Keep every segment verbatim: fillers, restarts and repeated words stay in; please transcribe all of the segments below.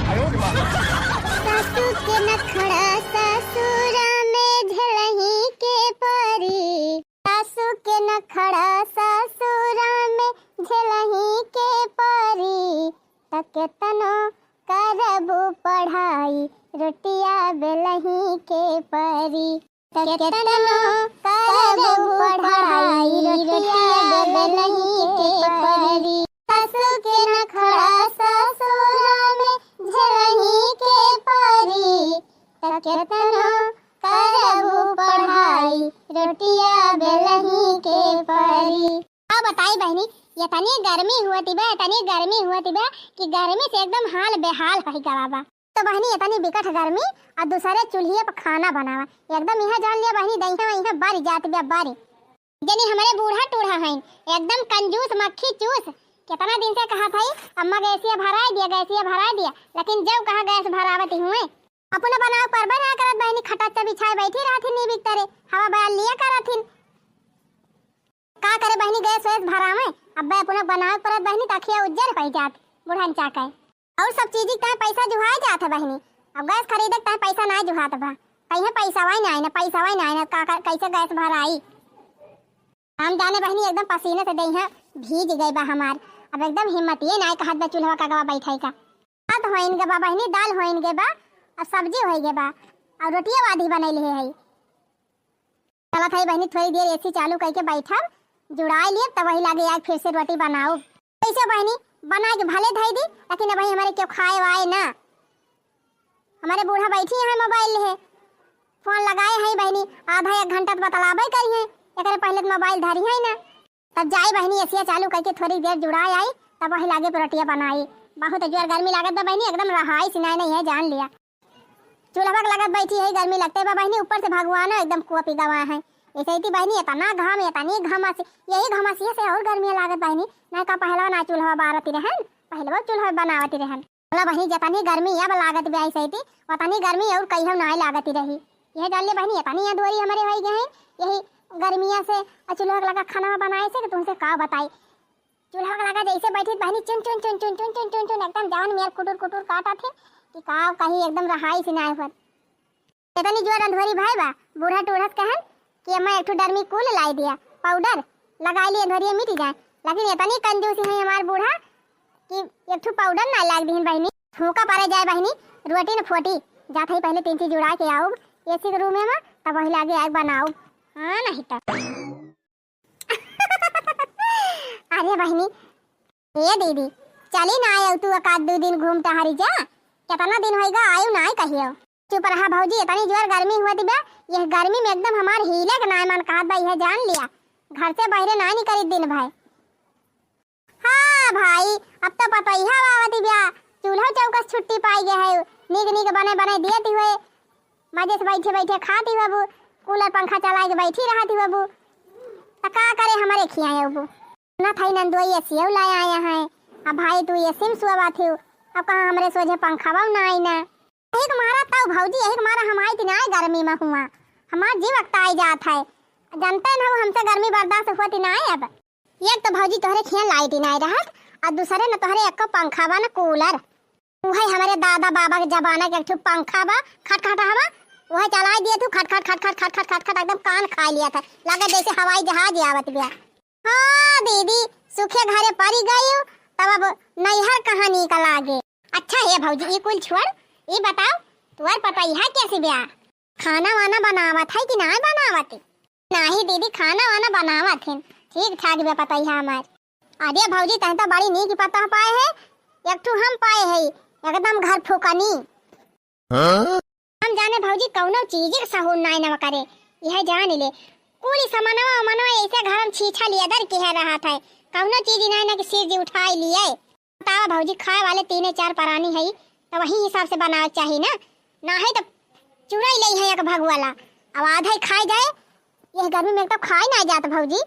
सासू के नखड़ा ससुरा में झेलही के परी, सासू के नखड़ा ससुरा में झेलही के परी, त केतनो करबू पढ़ाई, रोटिया बेलही के परी। त केतनो करबू पढ़ाई, रोटिया बेलही के परी। सासू के नखड़ा ससुरा में झेलही के परी, त केतनो करबू पढ़ाई, रोटिया बेलही के परी। का बताई बहिनी, एतनी गर्मी हुअत बा, एतनी गर्मी हुअत बा कि गर्मी से एकदम हाल बेहाल होइ गवा बा। तो बहिनी, एतनी बिकट गर्मी अउर दूसरे चूल्हिए पर खाना बनावा, एकदम इहाँ जान लिया बहिनी, दहिया इहाँ बारी जात बा बारी। जनी हमरे बूढ़ा टूढ़ा हईन, एकदम कंजूस मक्खी चूस। केतना दिन से कहत हई, "अम्मा गैसिया भराइ दिया, गैसिया भराइ दिया," लेकिन जब कहा गैस भरावत हुए, अपने बनावे परबे ना करत बहिनी, खटच्चा बिछाए बैठी रहथिन नीबिक तरे, हवा बयार लिया करथिन। का करे बहिनी, गैस वैस भरावे, अब्बे अपने बनावे परत बहिनी, त अखिया उज्जर होइ जात बुढ़न चाके। अउर सब चीज के तय पैसा जुहाए जात है बहिनी, अब गैस खरीदे के तय पैसा नाहीं जुहात बा, कहीं पैसा वाई नाहीं ना, पैसा वाई नाहीं ना, का, का, कैसे गैस भराई? हम जाने बहिनी एकदम पसीने से देहिया भीज गए बा हमार, अब एकदम हिम्मतिए नाहीं कहत बा चूल्हा का गवा बैठे का। भात होइन गे बा बहिनी, दाल होइन गे बा, अब सब्जी होइ गे बा, अउर रोटिया आधी बनैले है। चलत है बहिनी, थोड़ी देर एसी चालू करके बैठब, जुड़ाई लेब, तब वही लागे आज फिर से रोटी बनाउब। कैसे बहिनी, बना के भले धई दी, लेकिन अब हमरे केहू खाए वाए ना। हमरे बूढ़ा बैठी हैं मोबाइल लेहे, फोन लगाए हैं बहिनी, आधा एक घंटा त बतलाबे करी हैं, एकरे पहिले त मोबाइल धरी हैं ना। तब जाई बहिनी, एसिया चालू करके थोड़ी देर जुड़ाए आई, तब वही लागे रोटिया बनाई। बहुत जोर गर्मी लागत बा बहिनी, एकदम रहाई सिनाई नहीं है, जान लिया। चूल्हा के लगत बैठी है, गर्मी लगते बा बहिनी, ऊपर से भगवान एकदम कोपी गवा है। ऐसे ही बहिनी, इतना घाम, इतनी घामसी, यही घामसी से अउर गर्मी लागत बहिनी। ना का पहलवा ना चूल्हा बारती रहन, पहलवा चूल्हा बनावती रहन। बोला बहिनी, जतनी गर्मी अब लागत बा ऐसे ही, उतनी गर्मी अउर कहियो ना लागती रही। यह जान ले बहिनी, इतनी अधूरी हमरे होइ गए हैं, यही गर्मिया से अउर चूल्हा के लगा खाना बनाए से कि तुमसे का बताई। चूल्हा के लगा जैसे बैठी बहिनी, चुन चुन चुन चुन एकदम जवन मेर कुटुर कुटुर काटा थे कि का कहीं एकदम रहाई सिनाई होत। इतनी जोर अंधोरी भाई बा, बूढ़ा टूढ़स कहन कि अम्मा एक ठो डर्मी कूल लाई दिया, पाउडर लगाई लिए अंधोरिया मिट जाए। लेकिन इतनी कंजूसी है हमार बूढ़ा कि एक ठो पाउडर ना लाग दीहन बहिनी। फूंका परे जाए बहिनी, रोटी न फोटी। जात ही पहले तीन चीज जुड़ा के आउब एसी के रूम में, तब वही लागे आग बनाउब। हाँ, नहीं तो। अरे बहिनी, ए दीदी, चली ना आयो तू, एक आध दू दिन घूम टहरी जा, कितना दिन होइगा आयु नाई कहियो। चुप रहा भौजी, इतनी जोर गर्मी हुआ बा, यह गर्मी में एकदम हमार हीले के नाई मन कहत बा, यह जान लिया, घर से बहरे नाई निकली दिन भर। हाँ भाई, अब तो पतोहिया आवत बा, चूल्हा चौकस छुट्टी पाई गए है, नीक नीक बने बने देती हुए, मजे से बैठे बैठे खाती हुए, कूलर पंखा चलाए के बैठी रहती हुए, त का करे हमरे खियाए अब। ना थाई नंदुआ एसियो लाए आया है। अब भाई तू एसी में सुआवत हो, अब कहाँ हमरे सोझे पंखा बा ना आई ना। यही के मारा तब भौजी, यही के मारा हम आई ती ना गर्मी में हुआ। हमार जीव अकताई जात है। जानते न हो हमसे गर्मी बर्दाश्त होती ना है अब। एक तो भौजी तोहरे खियान लाइट ही ना रहत, और दूसरे न तोहरे एको पंखा बा न कूलर। उहे हमरे दादा बाबा के जमाना के एक ठो पंखा बा, खटखट हवा, उहे चलाए दिए तू, खट खट खट खट खट खट खट खट एकदम कान खाए लिया था, लगे जैसे हवाई जहाज आवत बिया। हाँ दीदी, सुखे घरे परी गई, तब अब नैहर कहाँ नीक लागे। अच्छा हे भौजी, ई कुल छोड़, ई बताओ, तुअर पतैहा कैसी बिया? खाना वाना बनावत है कि ना बनावत? नाही दीदी, खाना वाना बनावत है, ठीक ठाक बिया पतैहा हमार। अरे भौजी, तहन तो बड़ी नीक पतोह पाए है, एक ठू हम पाए है, एकदम घर फूकनी। हाँ? हम जाने भौजी कौनो चीज के सहूर नाय नवा करे, यह जान ले। कुल समनवा उमनवा ऐसे घर में छीछा लिया दर के है रहा था, कौनो चीज नाय ना कि सिर जी उठाए लिए। बतावा भौजी, खाए वाले तीने चार परानी है, तो वही हिसाब से बनावे के चाही ना, ना है तो चुराई ले है एक भगवाला, अब आधा ही खाए जाए। यह गर्मी में तो खाए ना जात भौजी।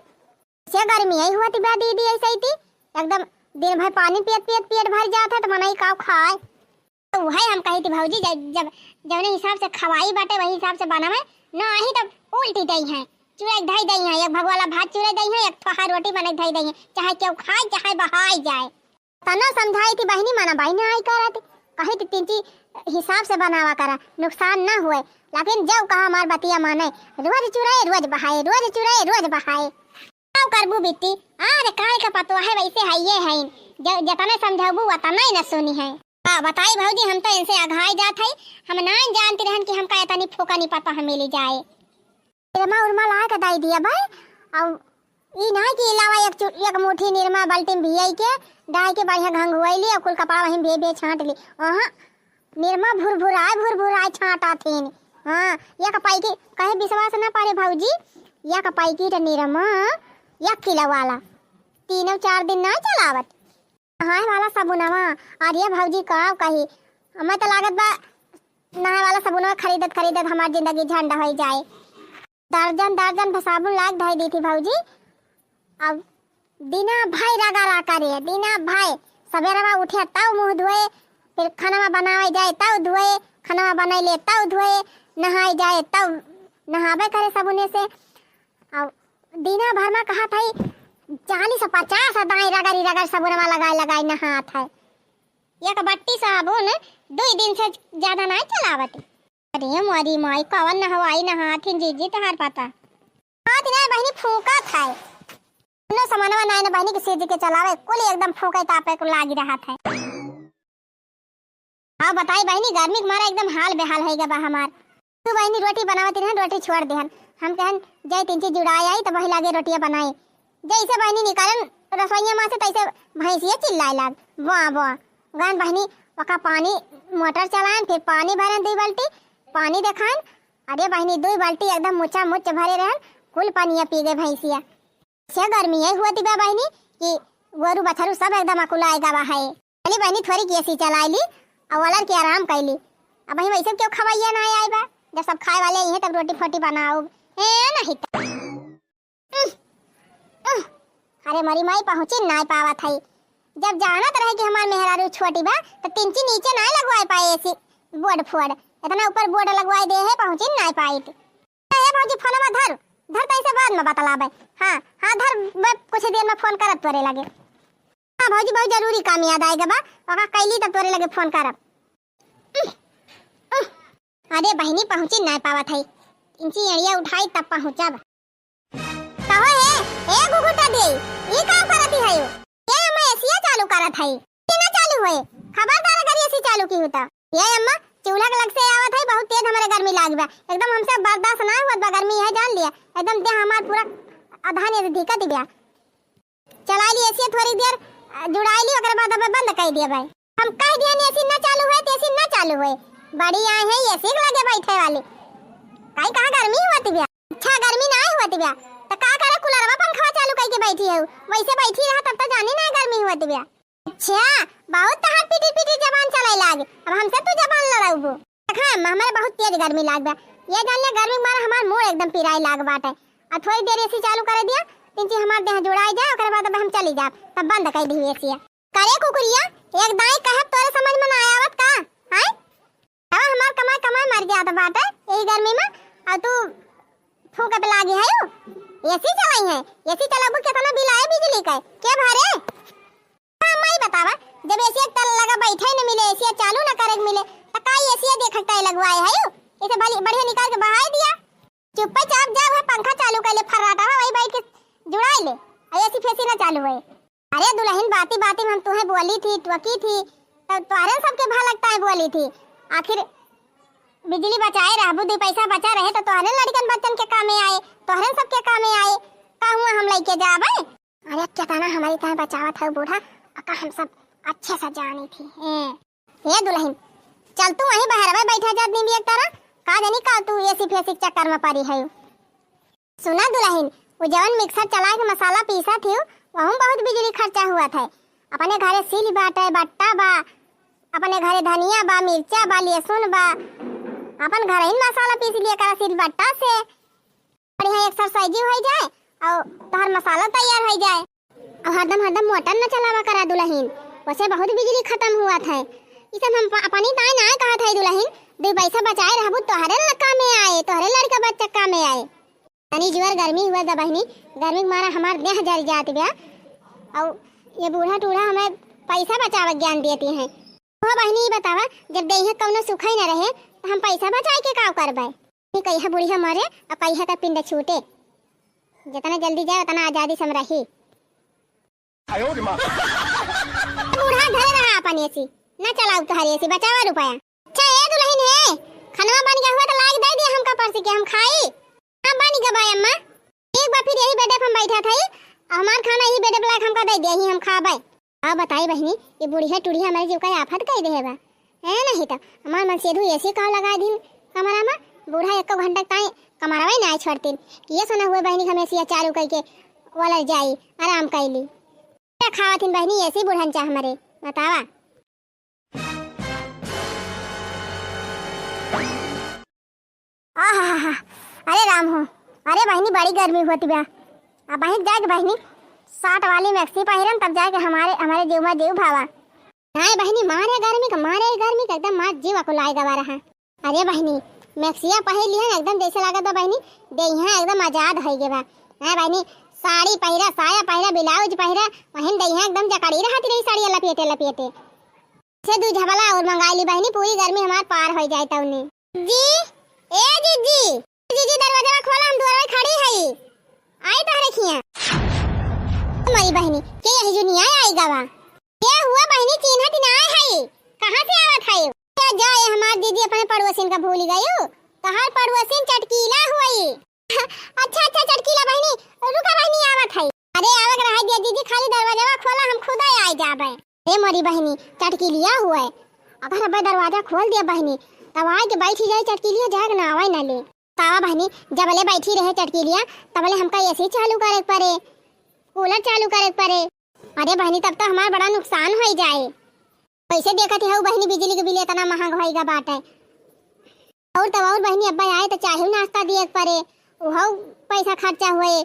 से गर्मी आई हुआ थी बा दीदी, ऐसे ही थी एकदम दिन भर पानी पियत पियत पेट भर जात है, तो मनई का खाए। तो वही हम कही थी भौजी, जब, जब जौने हिसाब से खवाई बाटे वही हिसाब से बनावे, ना आई तो उल्टी दई है, चुराई धई दई है, एक भगवाला भात चुराई दई है, एक ठोहा रोटी बने धई दई है, चाहे केहू खाए चाहे बहाई जाए। तनो समझाई थी बहिनी, मना बहिनी आई करत, कही तो तिनची हिसाब से बनावा करा, नुकसान ना हुए। लेकिन जब कहा हमार बतिया माने, रोज चुराए, रोज बहाए, रोज चुराए, रोज बहाए। का करबू बिट्टी? आज काल का पतोह है, वैसे है ये है, ज-, जतने समझाबू उतने ही न सुनी है। का बताई भौजी, हम तो इनसे अघाई जात है, हम ना जानती रहन कि हमका इतनी फूकनी पतोह मिली जाए। निरमा उरमा ला के दाई दिया भाई। और ई ना कि लावा एक चु-, एक मुट्ठी निरमा बाल्टी में भियाई के, डाई के बढ़िया घंघुआई ली और कुल कपड़ा वहीं भे भे छांट ली। ओहाँ, निरमा भुरभुराए भुरभुराए छांटा थीन। हाँ, एक पैकेट, कहे विश्वास ना पारे भौजी, एक पैकेट निरमा एक किलो वाला तीनों चार दिन ना चलावत। नहाए वाला सबुनवा, अरे भौजी का कही, हमें तो लागत बा नहाए वाला सबुनवा खरीदत खरीदत हमार जिंदगी झंड होई जाए। दर्जन दर्जन भर साबुन लाग धई दी थी भौजी। अब दिना भर रगड़ा करे, दिना भर सवेरवा उठे तब मुंह धोए, फिर खानवा बनावे जाए तब धोए, खानवा बनैले तब धोए, नहाए जाए तब नहावे करे सबुने से। अब दिना भर में कहा था चालीस पचास दाई रगड़ी रगड़ सबुनवा लगाए लगाए नहात है। एक बट्टी साबुन दुई दिन से ज्यादा नाई चलावत। अरे मोरी माई, कवन नहवाई नहाथिन जीजी तहार पता। हाथ ना बहिनी फूकत है। कोनो समनवा नाई ना बहिनी के सीज के चलावे, कुल एकदम फूके तापे को लागी रहत है। अब बताई बहिनी, गर्मी के मारा एकदम हाल बेहाल होई गवा हमार। तू बहिनी रोटी बनावत रहन, रोटी छोड़ देहन। हम कहन, "जय तिनची जुड़ाए आई, तो वही लागे रोटियां बनाए।" जैसे बहिनी निकालन रसोइया में से, तैसे भैंसिया चिल्लाए लाग, "वाह, वाह।" गहन बहिनी, ओका पानी, मोटर चलाएन, फिर पानी भरन दुई बाल्टी, पानी देखाएन। अरे बहिनी, दुई बाल्टी एकदम मुच्चा मुच्च भरे रहन, कुल पानिया पी गए भैंसिया। से गर्मी है हुआ तिबा बहिनी कि गोरू बछरू सब एकदम अकुलाए गवा है। चली बहिनी, थोड़ी AC चलाई ली और वलर के आराम कैली। अब वही वैसे क्यों खवैया ना आए बा, जब सब खाए वाले ही हैं तब रोटी फोटी बनाओ। ए, नहीं तो। उह, उह। अरे मरी माई, पहुँची नाय पावत है। जब जानत रहे कि हमार मेहरारू छोटी बा, तो तिनची नीचे नाय लगवाए पाए AC बोर्ड फोर्ड। इतना ऊपर बोर्ड लगवाए दे है, पहुँची नाय पाई। ए भौजी, फोनवा धर, धर, तैसे बाद में बतलाबे। हाँ, हाँ, धर, मैं कुछ देर में फोन करत तोरे लगे। हाँ भौजी, बहुत जरूरी काम याद आएगा बा, ओका कैली तब तोरे लगे फोन करब। अरे बहिनी, पहुँची नाय पावत है, इंची एड़िया उठाई तब पहुँचब। कहो हे, ए घुघुटा दे, ई का करत है? ये मैं AC चालू करत है, कि ना चालू होए? खबरदार अगर AC चालू की हुता। ये अम्मा, चूल्हा के लग से आवत है, बहुत तेज हमरे गर्मी लाग बा, एकदम हमसे बर्दाश्त ना होत बा गर्मी, यह जान लिया, एकदम देह हमार पूरा अधान ये धिका दिव्या। चलाई ली AC थोड़ी देर, अ, जुड़ाई ली, ओकरे बाद अब बंद कर दिया भाई। हम कह दिया AC ना चालू हुए, तो AC ना चालू हुए। बड़ी आए हैं AC के लगे बैठे वाली। काई कहाँ गर्मी हुआ तिबिया? अच्छा गर्मी ना हुआ तिबिया, तो का करे कूलरवा पंखवा चालू करके बैठी है, वैसे बैठी रहा तब तो जानी ना गर्मी हुआ तिबिया। अच्छा, बहुत तहार पिटी पिटी जबान चलाई लाग, अब हमसे तू जबान लड़ाउबू। हाँ, हमारे बहुत तेज गर्मी लाग बा। ये जान ले, गर्मी के मारे हमार मूड़ एकदम पिराए लाग बाटे। आ थोड़ी देर AC चालू करे दिया, तिनची हमार देह जुड़ाई जाए, ओकरे बाद अब हम चली जाब, तब बंद कर दी AC। करे कुकुरिया, एक दाई कहब तोरे समझ में ना आवत का? हैं? अब हमार कमाई कमाई मर जात बाटे यही गर्मी में, और तू फूके पे लागी है यू? AC चलाई है, AC चलाबू कितना बिल आए बिजली का? के भरे? हाँ, माई बतावा, जब AC एक तल लगा बैठे न मिले, AC चालू न करे के मिले, त का AC देख के लगवाए है यू? इसे भली बढ़िया निकाल के बहाई दिया। चुप्पे चाप जा, वह पंखा चालू कर ले, फर्राटा वही बैठ के जुड़ाई ले, और AC फेसी ना चालू है। अरे दुल्हन, बाती बाती में हम तुम्हें बोली थी, टोकी थी, तब तोहरे सबके भा लगता है बोली थी। आखिर बिजली बचाए रहबू, दो पैसा बचा रहे तो तोहरे लड़कन बच्चन के कामे आए, तोहरे सबके कामे आए। का हुआ हम लेके जाबे? अरे केतना हमारी तय बचावत है बूढ़ा, अका हम सब अच्छे से जानी थी। ए, ए दुल्हन, चल तू वहीं बहरवा बैठा जात नीम एक तरह, का जानी का तू AC फेसी के चक्कर में पड़ी है। सुना दुल्हन, वो जवन मिक्सर चला के मसाला पीसा थी, वहू बहुत बिजली खर्चा हुआ था। अपने घरे सिल बाटे, बट्टा बा, अपने घरे धनिया बा, मिर्चा बा, लहसुन बा, अपन घर ही मसाला पीस लिया करा सिल बट्टा से। बढ़िया एक्सरसाइज हो जाए और तोहर मसाला तैयार हो जाए। और हरदम हरदम मोटर न चलावा करा दुल्हन, वैसे बहुत बिजली खत्म हुआ था। ई सब हम प-, अपनी ताई ना कहा था दुल्हन, दो पैसा बचाए रहबू तोहरे ल-, कामे आए, तोहरे लड़का बच्चा कामे आए। तनी जुआर गर्मी हुआ था बहिनी, गर्मी के मारा हमार देह जल जात बा। और ये बूढ़ा टूढ़ा हमें पैसा बचावे ज्ञान देती हैं। हो तो बहिनी, ई बतावा, जब देहिया कौनो सुखई न रहे, तो हम पैसा बचाए के का करबे? ई कहिया बुढ़िया मरे, और कहिया का पिंड छूटे। जितना जल्दी जाए, उतना आजादी से हम रही। बूढ़ा, धरे रहा अपन एसी, ना चलाऊ तोहार एसी, बचावा रुपया। अच्छा ए दुलहिन हे, खनवा बन गया हुआ तो लाग दे दिया हमका परसी के, हम खाई। हाँ, बन गया बा अम्मा। एक बार फिर यही बेडे पे हम बैठा था, हमार खाना यही बेडे पे लाके हमका दे दिया, यही हम खाबे। अब बताई बहिनी, ये बुढ़िया टुढ़िया हमारे जीव का आफत कई देहे बा। है नहीं तो हमार मनसेधु एसी का लगा दिन कमरा में, बूढ़ा एको घंटा ताई कमरवा ही ना छोड़तीन। कि ये सुना हुए बहिनी, हम एसी चालू करके वाला जाई, आराम कैली। क्या खावत हिन बहिनी एसी बुढ़न चा हमारे, बतावा। आहा, अरे राम हो, अरे बहिनी, बड़ी गर्मी होती बा। अब बहिन जाके बहिनी, साठ वाली मैक्सी पहिरन, तब जाके हमारे, हमारे जीव में जीव भावा। नाय बहिनी, मारे गर्मी का, मारे गर्मी का एकदम मार जीव अकुलाए गवा रहा। अरे बहिनी, मैक्सिया पहिर लिहन, एकदम जैसे लागत बा बहिनी, देहिया एकदम आजाद होई गे बा। नाय बहिनी, साड़ी पहिरा, साया पहिरा, ब्लाउज पहिरा, बहिन देहिया एकदम जकड़ी रहत रही साड़िया लपेटे लपेटे। से दू झबला और मंगाई ली बहिनी, पूरी गर्मी हमार पार हो जाए तौने। जी, ए जीजी, जीजी दरवाजा खोला, हम दुआरे खड़ी हई, आई तोहरे खिया। मरी बहिनी, के यही जुनिया आई गवा? के हुआ बहिनी, चिन्हत ना हई, कहाँ से आवत हई? ए जा, ए हमार दीदी अपने पड़ोसिन का भूल गयू, तोहार पड़ोसिन चटकीला हुई। अच्छा, अच्छा, चटकीला बहिनी, रुका बहिनी, आवत हई। अरे, आवे के रहे दिया दीदी, खाली दरवाजा खोला, हम खुदा आ जाबे। ए मोरी बहिनी, चटकीलिया हुए, अगर अबे दरवाजा खोल दिया बहिनी, तब आए के बैठी जाए चटकीलिया, जाए के ना आवे ना ले। तावा बहिनी, जबले बैठी रहे चटकीलिया, तबले हमका एसी चालू करे के पड़े, कूलर चालू करे के पड़े। अरे बहिनी, तब तो हमार बड़ा नुकसान हो जाए। कैसे देखत हऊ बहिनी, बिजली के बिल इतना महंग होइगा बाटे। और तब और बहिनी, अब्बा आए तो चाहे नाश्ता दिए के पड़े, उहो पैसा खर्चा हुए।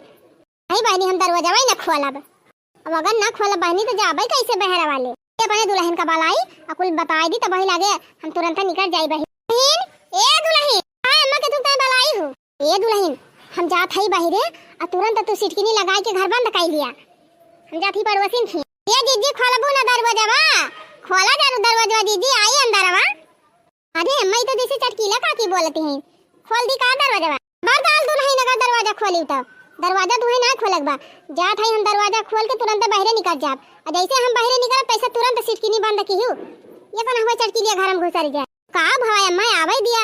नहीं बहिनी, हम दरवाजा वही ना खोलब। अब अगर ना खोलब बहिनी, तो जाबे कैसे बहरा वाले? ये अपने दुलहिन का बलाई, अकुल बताई दी, तब वही लागे हम तुरंत निकल जाई बहिन। बहिन, ए दुलहिन, हाँ अम्मा के तुम तय बलाई हो। ए दुलहिन, हम जात हई बहिरे, आ तुरंत तू सिटकिनी लगाई के घर बंद कर लिया। हम जात ही पड़ोसिन खी। ए जीजी, खोलबू ना दरवाजवा? खोला जरूर दरवाजवा जीजी, आई अंदरवा। अरे अम्मा, ई तो जैसे चटकीला काकी बोलत हैं। खोल दी का दरवाजवा? बरदाल दुलहिन, अगर दरवाजा खोली तो दरवाजा तुहे ना खोलक बा। जात हई हम दरवाजा खोल के तुरंत बहरे निकल जाब। आ जैसे हम बहरे निकलब, तैसे तुरंत सिटकिनी बंद किहू। ये तो ना हुआ चटकीलिया घर में घुसर जाए। का भवा अम्मा, आवे दिया,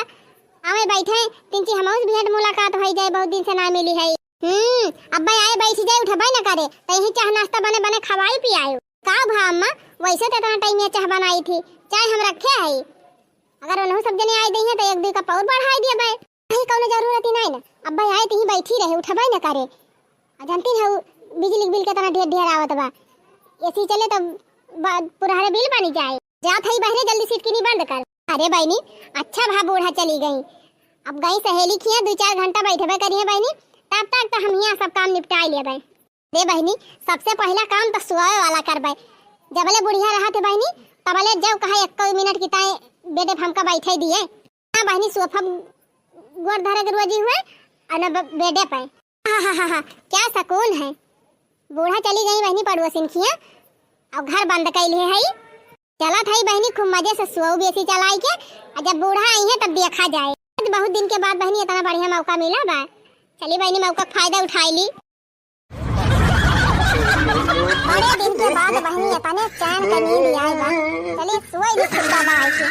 आवे बैठे, तिनची हमहू से भेंट मुलाकात होई जाए, बहुत दिन से ना मिली है। हम्म, अब्बा आए बैठ जाए, उठबे न करे, तो यही चाह नाश्ता बने बने खवाई पियाए। का भवा अम्मा, वैसे तो इतना टाइम ये चाह बनाई थी, चाय हम रखे है, अगर उन्हों सब जने आए दही है तो एक दो कप और बढ़ाई दिया बे। नहीं, कौनो जरूरत ही नहीं ना, अब्बा आए तो ही बैठी रहे, उठबे न करे। आ जानती है, बिजली के बिल कितना ढेर ढेर आवत बा, एसी चले तो बा-, पुरहरे बिल बनी जाए। जात हई बहरे, जल्दी सिटकिनी बंद कर। अरे बहिनी, अच्छा भा बूढ़ा चली गई। अब गई सहेली खिया, दो चार घंटा बैठबे करिए बहिनी, तब तक तो हम यहाँ सब काम निपटाई लेबे। अरे बहिनी, सबसे पहला काम तो सोए वाला करबे। जबले बुढ़िया रहत है बहिनी, तबले जब कहा एक मिनट की ताई बेडे पे हमका बैठे दिए। ना बहिनी, सोफा गोड़ धरे के रोजी हुए और ना ब-, बेडे पे। आहाहाहा, क्या सुकून है। बूढ़ा चली गई बहिनी पड़ोसिन खिया, और घर बंद कैले है। चलत है बहिनी, खूब मजे से सोऊ बेसी चलाई के, और जब बूढ़ा आई है तब देखा जाए। आज बहुत दिन के बाद बहिनी इतना बढ़िया मौका मिला बा, चली बहिनी मौका का फायदा उठाई ली। बड़े दिन के बाद बहिनी इतने चैन के नींद आए बा, चली सोई ली सुत्ता बा आई के।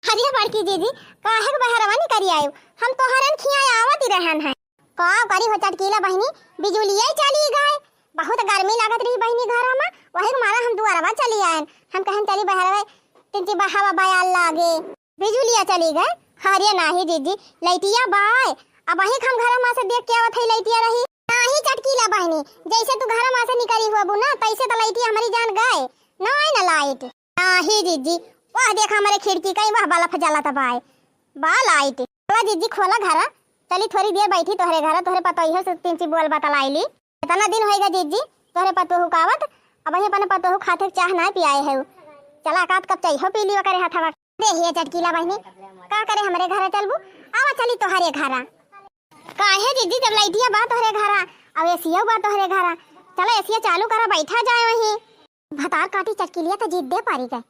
अरे बड़की जीजी, काहे के बहरवा निकरी आयु? हम तोहरन खिया आवत ही रहन है। का करी हो चटकीला बहिनी, बिजुलिया ही चली गए। बहुत गर्मी लागत रही बहिनी घर में, वही के मारा हम दुआरवा चली आयन। हम कहन चली बहरवा तिनची बहावा बयाल लागे। बिजुलिया चली गए? अरे नाही जीजी, लइटिया बाय। अब वही हम घर में से देख के आवत है लइटिया रही। नाही चटकीला बहिनी, जैसे तू घर में से निकली हुआ ना, तैसे तो लइटिया हमारी जान गए। ना आए ना लाइट। नाही जीजी, वह देखा हमरे खिड़की कहीं वह बल्ब जलत बाय, बा लाइट। खोला जीजी, खोला घर, चली थोड़ी देर बैठी तोहरे घर, तोहरे पतोहियो से तीन ची बोल बतलाई ली। इतना दिन होइगा जीजी, तोहरे पतोहू कावत, अब ही अपने पतोहू खातिर चाह ना पियाए है। चला कात कप चाहिए पी ली ओकरे हथवा। दे हिया चटकीला बहिनी, का करे हमरे घर चलबू? आवा चली तोहरे घरा। काहे जीजी, जब लाइटिया बा तोहरे घरा, अब एसिया बा तोहरे घरा, चला एसिया चालू करा, बैठा जाए वहीं। भतार काटी चटकीलिया त जिद्दे पारी गए।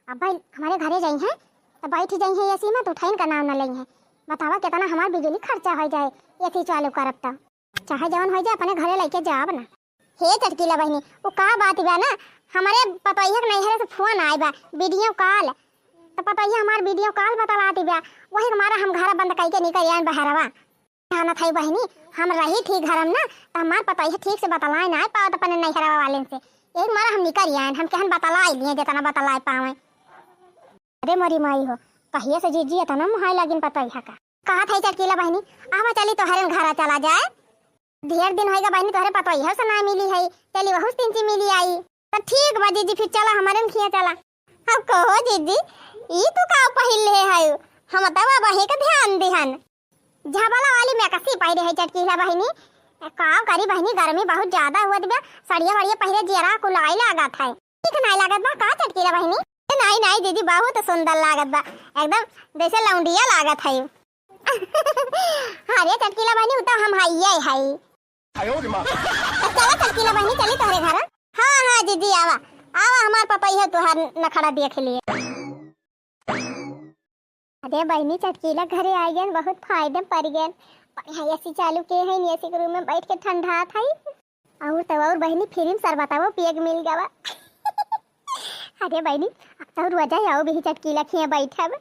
अब भाई हमरे घरे जइहैं, त बैठ जइहैं एसी में, त उठइन का नाम न लइहैं। बतावा केतना हमार बिजली खर्चा होइ जाए एसी चालू करब त। चाहे जवन होइ जाए, अपने घरे लइके जाब ना। हे चटकीला बहिनी, उ का बात बा ना, हमरे पतोहिया के नैहरे से फोन आए बा, वीडियो कॉल। त पतोहिया हमार वीडियो कॉल बतलाती बा, वही के मारा हम घर बंद कइके निकल आएन बहरवा। जानत है बहिनी, हम रही थी घर में ना, त हमार पतोहिया ठीक से बतलाए ना पावत अपने नैहरवा वालेन से, यही मारा हम निकल आएन, हम केहन बतलाए लिए जितना बतलाए पावे। अरे मोरी माई हो, कहिए से जीजी इतना मुहाई लागिन पतोहिया का। कहत है चटकीला बहिनी, आवा चली तोहरे घरा चला जाए। ढेर दिन होइगा बहिनी तोहरे पतोहिया से ना मिली है, चली वहू से तिनची मिली आई। त ठीक बा जीजी, फिर चला हमरे खिया चला। अब कहो जीजी, ई तू का पहिर ले है? हम त वही का ध्यान दिहन। झबला वाली मैक्सी पहिरे है चटकीला बहिनी। का करी बहिनी, गर्मी बहुत ज्यादा हुआ दिबा, सड़िया वड़िया पहिरे जियरा कुलाई लागत है। ठीक नाई लागत बा का चटकीला बहिनी? ए, नाई, नाई दीदी, बहुत सुंदर लागत बा, एकदम जैसे लौंडिया लागत है। अरे चटकीला बहिनी, उ तो हम हइये है। आयो रे माँ। तो चला चटकीला बहिनी, चली तोहरे घर। हाँ, हाँ दीदी, आवा, आवा, हमार पतोहिया तोहार नखड़ा देख लिए। अरे बहिनी, चटकीला घरे आ गए, बहुत फायदे में पड़ गए। बढ़िया एसी चालू के है, एसी के रूम में बैठ के ठंडा था। और तो और बहिनी, फ्री में शरबतवा पिए के मिल गवा। अरे बहिनी, अब तो रोजा आओ भी चटकीला खिया बैठब।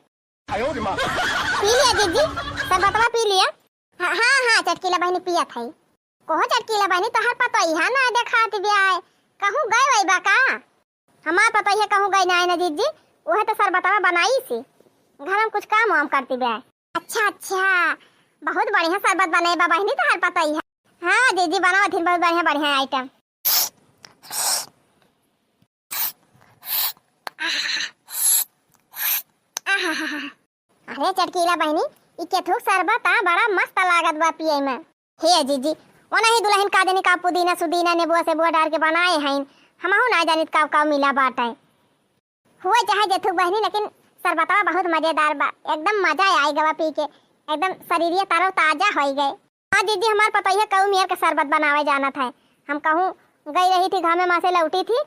आयो रे माँ। पी लिया जीजी, शरबतवा पी लिया। हाँ, हाँ, हाँ, चटकीला बहिनी पियत है। कहो चटकीला बहिनी, तोहर पतोहिया ना देखात बिया है, कहूँ गए वही बा का? हमार पतोहिया कहूँ गए ना है ना जीजी, वह तो शरबतवा बनाई सी, घर में कुछ काम वाम करती बिया है। अच्छा, अच्छा, बहुत बढ़िया शरबत बनाए बा बहिनी तोहर पतोहिया। हाँ जीजी, बनावत हिन बहुत बढ़िया, बढ़िया आइटम। अरे चटकीला बहिनी, ई केथुक शरबत आ बड़ा मस्त लागत बा पिए में। हे जीजी, ओनही दुलहिन का जानी का पुदीना सुदीना नेबुआ सेबुआ डार के बनाए हइन, हमहू ना जानित का का मिला बाटे। हुए चाहे जेथुक बहिनी, लेकिन शरबतवा बहुत मजेदार बा, एकदम मजा आई गवा पी के, एकदम शरीरिया तरो ताजा होई गए। हाँ दीदी, हमार पतोहिया कऊ मेर के शरबत बनावे जानत है। हम कहूँ गई रही थी, घामे माँ से लौटी थी,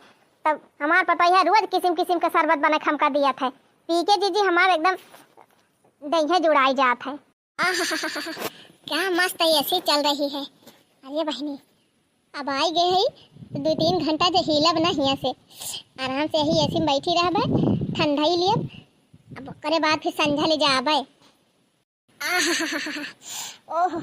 तब हमार पतोहिया रोज किसिम किसिम के शरबत बना के हमका दियत है। पी के दीदी हमार एकदम देहिया जुड़ाई जात है। आहाहाहा, क्या मस्त एसी चल रही है। अरे बहिनी, अब आई गए है, दो तीन घंटा जे हिलब ना हिया से, आराम से यही एसी में बैठी रहबे, ठंडाई लियब, अब ओकरे बाद फिर संझा ले जाबे। आहाहाहा, ओहो,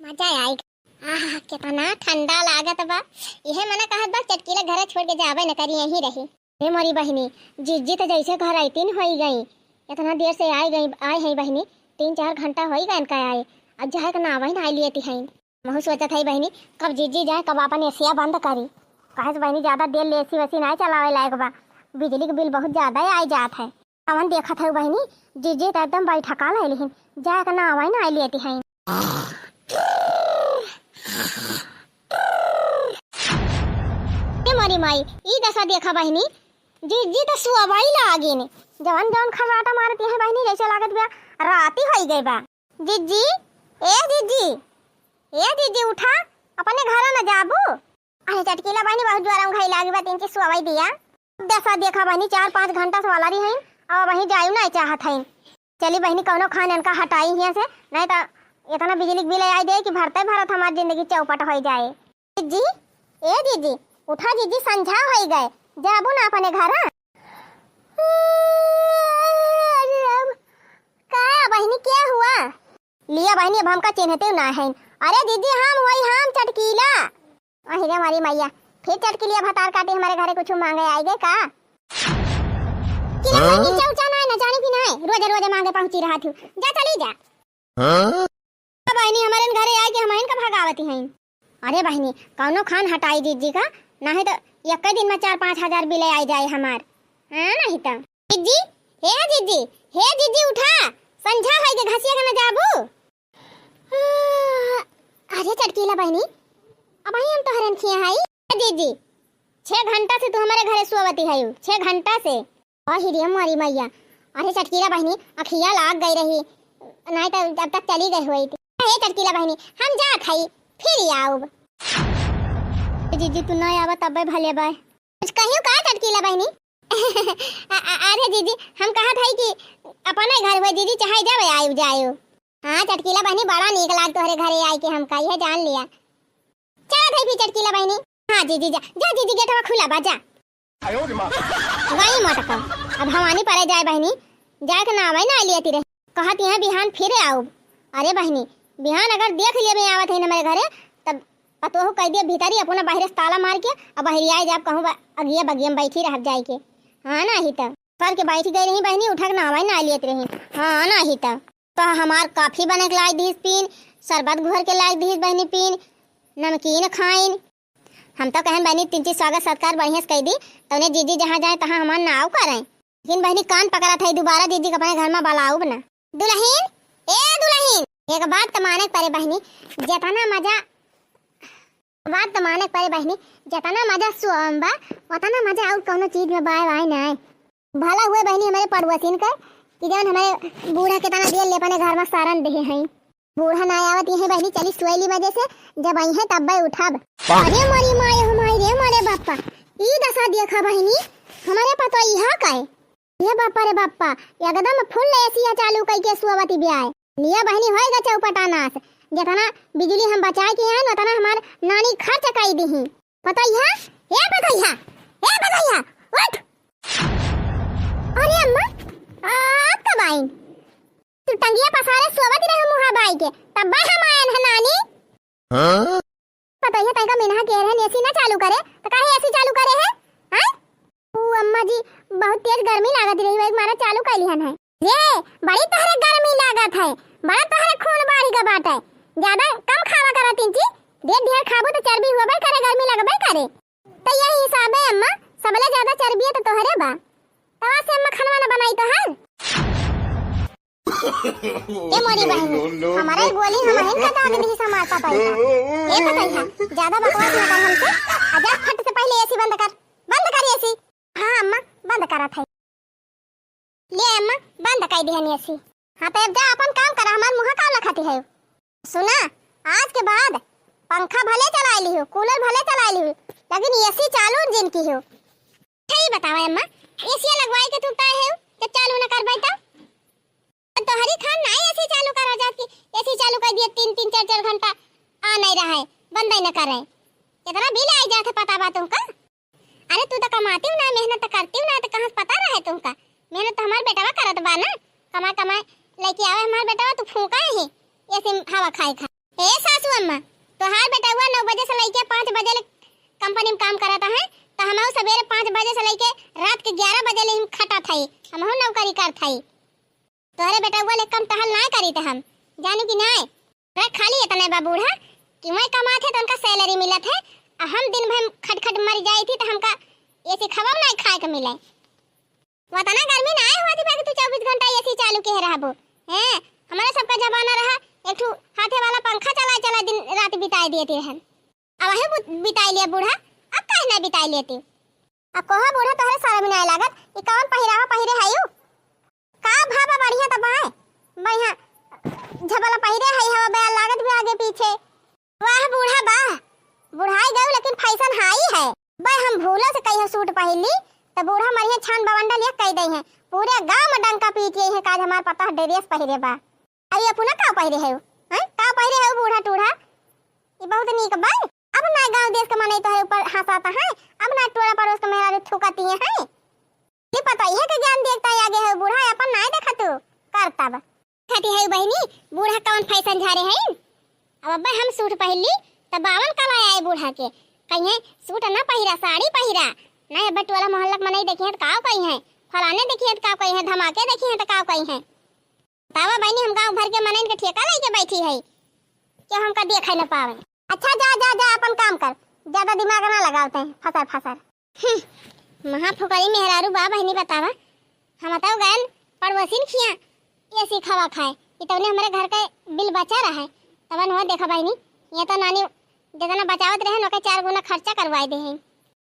मजा आई। आहा, कितना ठंडा लागत बा। इहे मना कहत बा, चटकीला घरे छोड़ के जाबे न करी, यहीं रही। हे मोरी बहिनी, जिज्जी त जैसे घर आइतीन होई गई। इतना देर से आई गई, आए हैं बहिनी, तीन चार घंटा होई गए इनका आए। अब जाए के नावे ना आई लिए तिहाइन। महू सोचत है बहिनी, कब जिज्जी जाए, कब अपन एसिया बंद करी। काहे से बहिनी, ज्यादा देर ले एसी वेसी ना चलावे लायक बा, बिजली के बिल बहुत ज्यादा आई जात है। कवन देखत हऊ बहिनी, जिज्जी त एकदम बैठका लाइ लिहिन, जाए के नावै नाइ लेती हैं। ए मोरी माई, ई दशा देखा बहिनी, जिज्जी त सुअवै लागिन, जवन जवन खर्राटा मारती हैं बहिनी, जैसे लागत बा राती होई गई बा। जिज्जी, ए जिज्जी, ए जिज्जी उठा, अपने घर न जाबू। अरे चटकीला बहिनी, बहुत जोर घाई लागी बा, तीन चीज सुअवै दिया। दशा देखा बहिनी, चार पाँच घंटा से वाला रही हैं, अब वहीं जायु नहीं चाहत हैं। चली बहिनी, कौनो खान इनका हटाई हियां से, नहीं तो इतना बिजली के बिल आई दे कि भरते भरत हमार जिंदगी चौपट होई जाए। जीजी, ए जीजी, उठा जीजी, संझा होई गए, जाबू ना अपने घर। अरे अब का बहिनी, क्या हुआ? लिया बहिनी, अब हमका चिन्हते ना है। अरे जीजी, हम वही, हम चटकीला। अहि रे हमारी मैया, फिर चटकीलिया भतार काटी हमारे घरे कुछ मांगे आई गए का? किला हाँ? नीचे ऊंचा ना है, ना जानी भी ना है, रोज रोज मांगे पहुंची रहा थी। जा चली जा। हाँ? बहिनी, हमारे घरे आई के हमारे इनका भगावती हैं। अरे बहिनी, कौनो खान हटाई जीजी का, नहीं तो एक दिन में चार पाँच हजार बिल आई जाए हमार। हाँ, नहीं तो। जीजी, हे जीजी, हे जीजी, उठा, संझा होई के घसिया के न जाबू। अरे चटकीला बहिनी, अब आई हम तोहरन खिया हई। ए जीजी, छह घंटा से तू हमारे घरे सोवती हयू, छह घंटा से। अहि रे मोरी मैया, अरे चटकीला बहिनी, अखिया लाग गई रही, नहीं तो अब तक चली गई हुई थी। ए चटकीला बहिनी, हम जात हई, फिर आउब। ए जीजी, तू नहीं आवा तब्बे भले बाय। कुछ कहियो का चटकीला बहिनी? अ-, अ-, अरे जीजी, हम कहत हई कि अपने घर हुए जीजी, चाहे जब आयु जायु। हाँ चटकीला बहिनी, बड़ा नीक लाग तोहरे घरे आइके, हमका इहे जान लिया। चलत हई फिर चटकीला बहिनी। हाँ जीजी जा, जा जीजी, गेटवा खुला बा, जा। वही मटका। अब भवानी परे जाए बहिनी, जाए के नावै ना लियत रही। कहत यहाँ बिहान फिर आउब। अरे बहिनी, बिहान अगर देख लेबे आवत है हमरे घरे, तब पतोहू कह दिए भीतरी अपना बाहरे से ताला मार के, अब बहरिया जाब कहूँ बा-, अगिया बगिया में बैठी रहब जाए के। हाँ ना ही तब। करके बैठ गई रही बहिनी, उठा के नावै ना लियत रही। हाँ ना ही तब। तो हमार कॉफी बना के लाई दीस पीन, शरबत घोर के लाई दीस बहिनी पीन, नमकीन खाइन। हम तो कहन बहिनी तीन चीज स्वागत सत्कार बढ़िया से कई दी, तौने जीजी जहाँ जाए तहाँ हमार नाव करें। लेकिन बहिनी कान पकड़त है, दोबारा जीजी के अपने घर में बलाउब ना। दुलहिन, ए दुलहिन, एक बात तो माने के परे बहिनी, जेतना मजा, बात तो माने के परे बहिनी, जेतना मजा सोवम बा, ओतना मजा और कौनो चीज में बाय बाय नाय। भला हुए बहिनी हमरे पड़ोसिन के कि जौन हमरे बूढ़ा केतना देर ले अपने घर में सारन देहे हैं। बूढ़ा ना आवत यही बहिनी, चली सोइली बजे से, जब आई है तब उठब। अरे मोरी माय हो माय रे मोरे बापा, ई दशा देखा बहिनी, हमरे पतोहिया का है। ये बापा रे बापा, एकदम full एसिया चालू कई के सोवती बियाय। लिया बहिनी होएगा चौपटा नाश, जितना बिजली हम बचाए के हैं, उतना हमार नानी खर्च कई दीही। पतोहिया, ए पतोहिया, ए पतोहिया, उठ। अरे अम्मा, आप कब आइन? तू टंगिया पसारे सोवत रहे मुहा बाई के, तब हम आयन है नानी। हाँ? पतोहिया तनिका मिनहा के रहन एसी ना चालू करे, तो काहे एसी चालू करे है? हैं? ऊ अम्मा जी, बहुत तेज गर्मी लागत रही, वही मारे चालू कर लिहन है। ये, बड़ी तहरे गर्मी लागत है, बड़ा तहरे खून बाढ़ के बाटे। ज्यादा कम खावा करा तीन चीज, ढेर ढेर खाबू तो चर्बी होबे करे, गर्मी लगबे करे। तो यही हिसाब है अम्मा, सबले ज्यादा चर्बी तो तोहरे बा। तवा से अम्मा खानवा ना बनाई तो है। ए मोरी बहिनी, हमारा ही गोली हम हिन का दाग दी समार पतोहिया। ए पतोहिया, ज्यादा बकवास ना कर हमसे। आ जा फट से पहले एसी बंद कर, बंद कर एसी। हाँ अम्मा, बंद करत है। ले अम्मा, बंद कर दिहन एसी। हाँ तो अब जा अपन काम करा, हमार मुँह का लखाती है। सुना, आज के बाद पंखा भले चला लिहो, कूलर भले चला लिहो, लेकिन एसी चालू जिन किहो। अच्छा, ई बतावा अम्मा, एसी लगवाई के तू ताए है, जब चालू न करबे तब? तो तोहरी खान ना एसी चालू करा जात कि एसी चालू कर दिए, तीन तीन चार चार घंटा आ नहीं रहा है, बंद ही न करे। कितना बिल आई जात है, पता बा तुमका? अरे तू तो कमाती हूँ ना, मेहनत तो करती हूँ ना, तो कहाँ से पता रहे तुमका? मेहनत तो हमार बेटवा करत बा ना, कमा कमा लेके आवे हमार बेटवा, तू फूका ही एसी हवा खाए खा। ए सासू अम्मा, तोहार बेटवा नौ बजे से लेके पाँच बजे ले कंपनी में काम करत है, तो हमहू सवेरे पाँच बजे से लेके रात के ग्यारह बजे ले हम खटत हई, हमहू नौकरी करत हई। तोहरे बेटवा ले कम टहल नाय करी त हम, जानू कि नाय? अरे खाली इतने बा बूढ़ा कि वही कमात है तो उनका सैलरी मिलत है, आ हम दिन भर खट खट मर जाई थी तो हमका एसी खवा नाय खाए के मिले। वतना गर्मी ना आए हुआ थी बाकी तू चौबीस घंटा एसी चालू के रहबो। हैं, हमारे सबका जमाना रहा, एक ठो हाथे वाला पंखा चला चला दिन रात बिताए देते रहन। अब वही बुत-, बिताए लिया बूढ़ा, अब काहे ना बिताए लेती? अब कोहा बूढ़ा तोहरे सारा में ना लागत, ई कौन पहिरावा पहिरे है यू? का भावा बढ़िया त बाए, बढ़िया झबला पहिरे है, हवा बया लागत भी आगे पीछे। वाह बूढ़ा वाह, बुढ़ाई गऊ लेकिन फैशन हाई है। बे हम भूला से कहियो सूट पहिर ली, त बूढ़ा मरिहे छान बवंडा लिया कह दे हैं। पूरे गांव में डंका पीट यही है, काज हमार पता ड्रेस पहिरे बा। अरे अपना का पहिरे है, हैं? का पहिरे है बूढ़ा टूढ़ा? ये बहुत नीक बा। अब ना गांव देश के मनई तोहरे ऊपर हंसाता है, अब ना टोला पड़ोस के मेहरारू थूकती है। ये पता ही है कि ज्ञान देखता है आगे है बूढ़ा, अपन ना देखा तू करता बा। खाती है बहिनी, बूढ़ा कौन फैशन झारे है? अब अब्बा हम सूट पहिर ली, तब बावन कला आए बूढ़ा के। कहीं सूट ना पहिरा, साड़ी पहिरा। ना अब्बा टोला मोहल्ला के मनई देखी है तो काव कही है, फलाने देखी है तो काव कही है, धमाके देखी है तो काव कही है। बतावा बहिनी, हम गांव भर के मनइन के ठेका लेके बैठी है, केहू हमका देखे न पावे। अच्छा जा, जा, जा, अपन काम कर, ज्यादा दिमाग ना लगावते हैं, फसर, फसर। हम्म, महा फुकरी मेहरारू बा बहिनी, बतावा। हम तो गयन पड़ोसिन खिया एसी खवा खाए, कि तौने हमरे घर के बिल बचा रहा है। तबन हो देखा बहिनी, ये तो नानी जितना बचावत रहे, ओके चार गुना खर्चा करवाए दे हैं।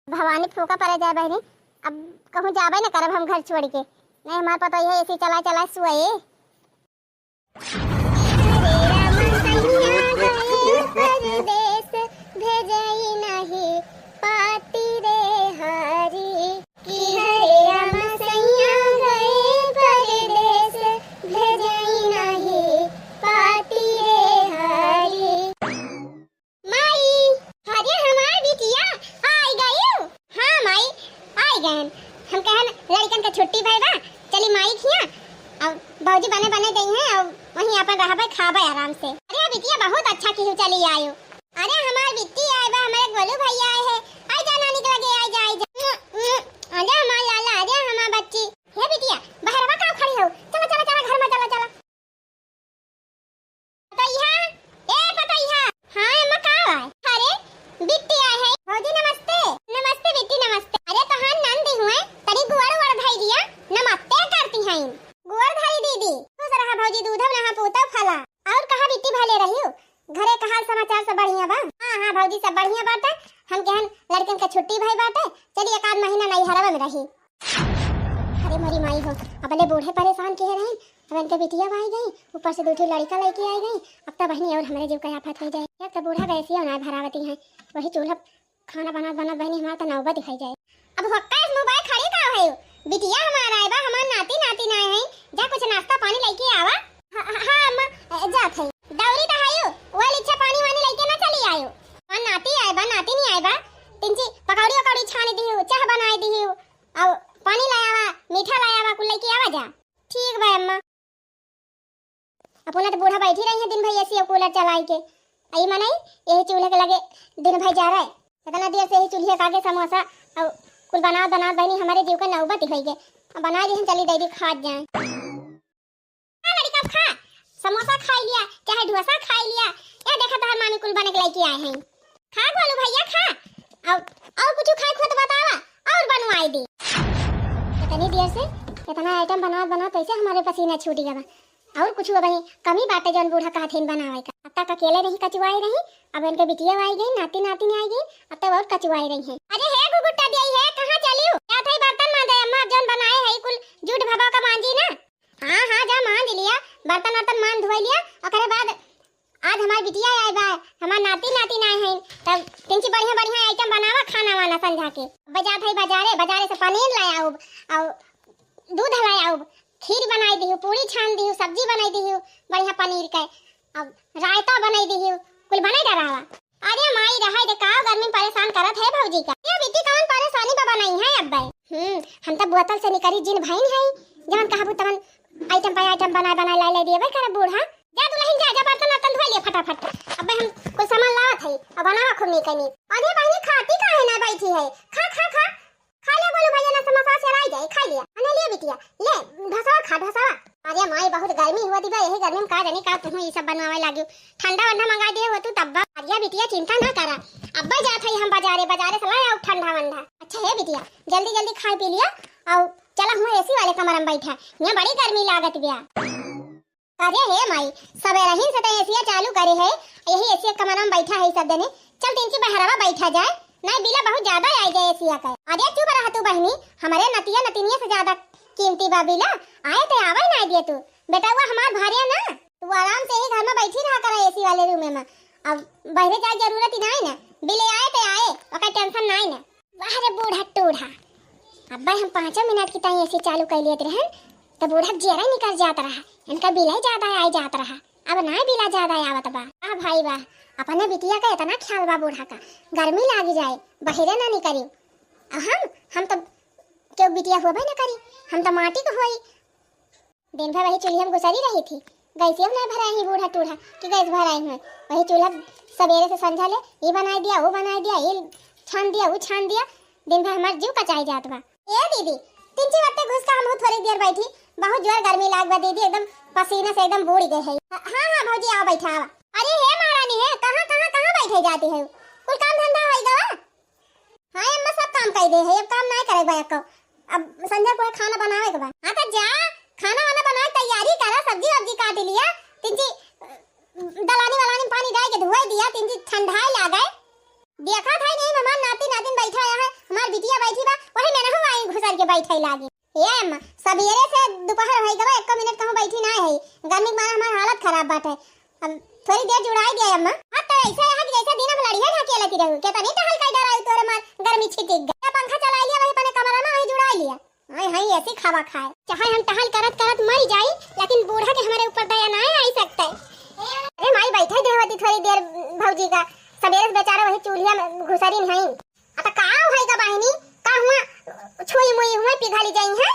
भवानी फूका परे जाए बहिनी, अब कहूँ जाबे न करब हम घर छोड़ के। नहीं, हमार पतोहिया एसी चला चला सुए। हरे राम सैया गए परदेस, भेजई नहीं पाती रे हर। छुट्टी भई बा, चली माई खिया, अब भौजी बने बने देइहैं, अब वहीं अपन रहबे खाबे आराम से। अरे बिटिया बहुत अच्छा किहू चली आयो। अरे हमार बिट्टी आए बा, हमारे गोलू भैया आए हैं, आई जा नानी के लगे, आई जा, आई जा। अरे हमार लाला, अरे हमार बच्ची। हे बिटिया, बहरवा का खड़ी हो? चला, चला, चला, घर में चला, चला। पतैया, ए पतैया। हाँ अम्मा, का बा? अरे बिट्टी आए है। भौजी नमस्ते। नमस्ते बिट्टी नमस्ते। अरे तोहार नंदी हुए, तनी गुड़ वड़ धई दिया, नमस्ते करती हैं। गुड़ धई दीदी। खुश रहा भौजी, दूधव नहा पूतव फला। और कहा बिट्टी भले रहियो? घरे का हाल समाचार सब बढ़िया बा? हाँ हाँ भौजी सब बढ़िया बाटे। हम केहन लड़कन के छुट्टी भई बाटे, चली एक आध महीना नैहरवा में रही। अरे मोरी माई हो, अबले बूढ़े परेशान किहे रही, अब इनके बिटिया आई गई, ऊपर से दू ठो लड़का लइके आई गई। अब तो बहिनी और हमरे जीव का आफत हो जाए। एक तो बूढ़ा गैसिया ना भरावती हैं, वही चूल्हा खाना बनात बनात बहिनी हमार तो नौबत दिखाई जाए। अब हक्का इस मुंह बाय खड़ी का है? बिटिया हमार आए बा, हमार नाती नाती ना है, जा कुछ नाश्ता पानी लइके आवा। हाँ, हाँ, हाँ, अम्मा, ए, जात है। दौरी तो आयो, वो लिच्छा पानी वानी लइके ना चली आयो। हमार नाती आए बा, नाती नहीं आए बा, तिनची पकौड़ी वकौड़ी छानी दिहू, चाह बनाई दिहू, और पानी लायावा, मीठा लायावा, कुल लइके आवा जा। ठीक बा अम्मा। अपना तो बूढ़ा बैठी रही है दिन भर एसी और कूलर चलाई के। आई मनई यही चूल्हे के लगे दिन भर जा रहे। इतना देर से यही चूल्हे के आगे समोसा और कुल बनात बनात बहिनी हमारे जीव के नौबत होइ गए। अब बना दे चली दीदी खात जाए। खा लड़का खा, समोसा खाई लिया, चाहे डोसा खाई लिया। यह देखा तोहर मामी कुल बने के लइके आए हैं। खा गोलू भैया खा, और, और कुछ खाए खुद बतावा, और बनवाई दी। इतनी देर से इतना आइटम बनात बनात कैसे हमारे पसीना छूट गया बा। और कुछ अब कमी बाटे जौन बूढ़ा कहथिन बनावे का। अब तक अकेले नहीं कचुआई रही, अब इनके बिटिया आई गई, नाती नातिन आई गई, अब तक और कचुआई रही है। अरे हे गुगुट्टा दिया है, कहाँ चलियो? क्या थे बर्तन मांजे अम्मा, जौन बनाए है कुल जूठ भबा का मांजी ना। हाँ, हाँ, जा मांज लिया, बर्तन वर्तन मांज धोई लिया, ओकरे बाद आज हमार बिटिया आए बा, हमार नाती नातिन आए हैं, तब तिनची बढ़िया बढ़िया आइटम बनावा खाना वाना संझा के। बजात है बाजारे, बाजारे से पनीर लाए आउब, और दूध लाए आउब, खीर बनाई दिहू, पूरी छान दिहू, सब्जी बनाई दिहू, बढ़िया पनीर के, अब रायता बनाई दिहू, कुल बनाई डरा हवा। अरे माई, रहाई दे, का गर्मी में परेशान करत है भौजी का? ये बिट्टी कौन परेशानी बा बनाई है अब्बे? हम्म, हम तो बोतल से निकरी जिन भइन है, जवन कहबू तवन आइटम पे आइटम बनाए बनाए लाई लाई दिए भाई करब बूढ़ा। जा दुल्हन जा, जा बर्तन वर्तन धोई ले फटाफट। अब्बे हम कुल सामान लावत है, अब बनावा खूब नीक नीक। अरे बहिनी खाती काहे ना बैठी है? खा, खा, खा। खा ले गोलू भैया ना समोसा चलाई जाए, खा लिया। अने ले बिटिया, ले ढोसवा खा, ढोसवा। अरे माई, बहुत गर्मी हुआ दिबा, यही गर्मी में का जानी का तुहू ई सब बनवावे लागी। ठंडा वंडा मंगा दिए हो तू तब्बा। अरे बिटिया चिंता ना करा, अब्बे जात है हम बाजारे, बाजारे से ला आओ ठंडा वंडा। अच्छा हे बिटिया, जल्दी जल्दी खाए पी लिया, और चला हुआ एसी वाले कमरा में बैठा, यहाँ बड़ी गर्मी लागत बिया। अरे हे माई, सबेरहिन से तो एसिया चालू करे है, यही एसिया कमरा में बैठा है सब जने। चल तिनची बहरवा बैठा जाए, नहीं बिला बहुत ज्यादा आई जाए एसिया का। अरे चुप रह तू बहिनी, हमारे नतिया नतिनिया से ज्यादा कीमती बा बिला। आए ते आवे ना दिए तू, बेटवा हमार भारिया ना, तू आराम से ही घर में बैठी रहा करा एसी वाले रूम में। अब बहरे जाए जरूरत ही नहीं ना, बिले आए ते आए, ओकर टेंशन नहीं ना। वाह रे बूढ़ा टूढ़ा, अब्बे हम पाँचों मिनट की ताई एसी चालू कर लेत रहन, तो बूढ़ा के जियरा निकल जात रहा, इनका बिल ही ज्यादा आई जात रहा, अब ना बिला ज्यादा आवत बा। वाह भाई वाह, अपने बिटिया का इतना ख्याल बा बूढ़ा का, गर्मी लागी जाए, बहिरे ना निकरी। आ हम, हम तो क्यों बिटिया होबे ना करी, हम तो माटी के होई। दिन भर वही चूल्हे में घुसरी रही थी, गैसिया में ना भराई ही बूढ़ा टूढ़ा कि गैस भराई हुए। वही चूल्हा सवेरे से संझा ले, ई बनाई दिया, वो बनाई दिया, ई छान दिया, वो छान दिया, दिन भर हमार जीव कचाई जात बा। ए दीदी, तिनची वत्ते घुस का हमहू थोड़ी देर बैठी, बहुत जोर गर्मी लाग बा दीदी, एकदम पसीना से एकदम बूड़ गए है। हाँ, हाँ भौजी, आओ बैठा, आवा। अरे हे महारानी हे, कहाँ, कहाँ, कहाँ बैठे जाती है? कुल काम धंधा होई गवा? हाँ अम्मा, सब काम कई दे है, अब काम नाय करे बा एको। अब संझा को है खाना बनावे के बा। हाँ तो जा, खाना वाना बनाए, तैयारी करा, सब्जी वब्जी काट लिया, तिनची दलानी वलानी में पानी डाल के धोए दिया, तिनची ठंडाए लागे। देखा था नहीं, हमार नाती नातिन बैठा है, हमार बिटिया बैठी बा, वही में नहु आई घुसर के बैठे लागी। ए अम्मा, सबेरे से दोपहर होई गवा, एको मिनट कहूँ बैठी ना है। गर्मी के मारे हमार हालत खराब बाटे। अब थोड़ी देर जुड़ाई दिया अम्मा। अब तो ऐसा है कि जैसे दिन में लड़िया ढकेलती रहू। कितनी टहल कर डराई तोरे मार गर्मी छिटिक गई। पंखा चला लिया, वही अपने कमरा में वही जुड़ा लिया। हाय हाय, ऐसी खावा खाए। चाहे हम टहल करत करत मर जाई, लेकिन बूढ़ा के हमारे ऊपर दया ना आई सकते। अरे माई, बैठे देवती थोड़ी देर भौजी का। सबेरे से बेचारा वही चूल्हिया में घुसरी नहीं। अत का होई गा बहिनी, का हुआ छुई मुई हुआ पिघली जाई है?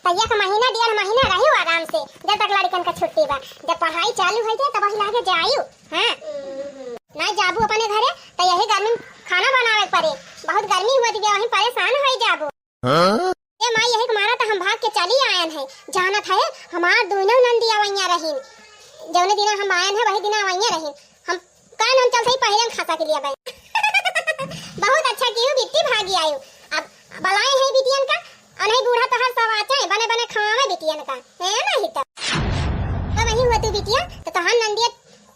तो एक महीना, डेढ़ महीना रहियो आराम से, जब तक लड़कन का छुट्टी बा। जब पढ़ाई चालू होइ जाए, तब वही लागे जायु। हाँ, ना जाबू अपने घरे, तो यही गर्मी में खाना बनावे के पड़े। बहुत गर्मी हुआ दिव्या, वहीं परेशान होइ जाबू। हाँ? ए माई, यही के मारा तो हम भाग के चली आयन है। जानत है, हमार दोनों नंदिया वैया रहीन। जौने दिना हम आयन है, वही दिना वैया रहीन। हम कान हम चलते ही पहले हम खसा के लिए बाई। बहुत अच्छा कियो बिट्टी, भागी आयो। अब बलाए है बिटियन का, अनही बूढ़ा तोहर सब आचे, बने बने खवावे बिटियन का, है नहीं तो। तो वही हुआ तू बिटिया, तो तोहर नंदिया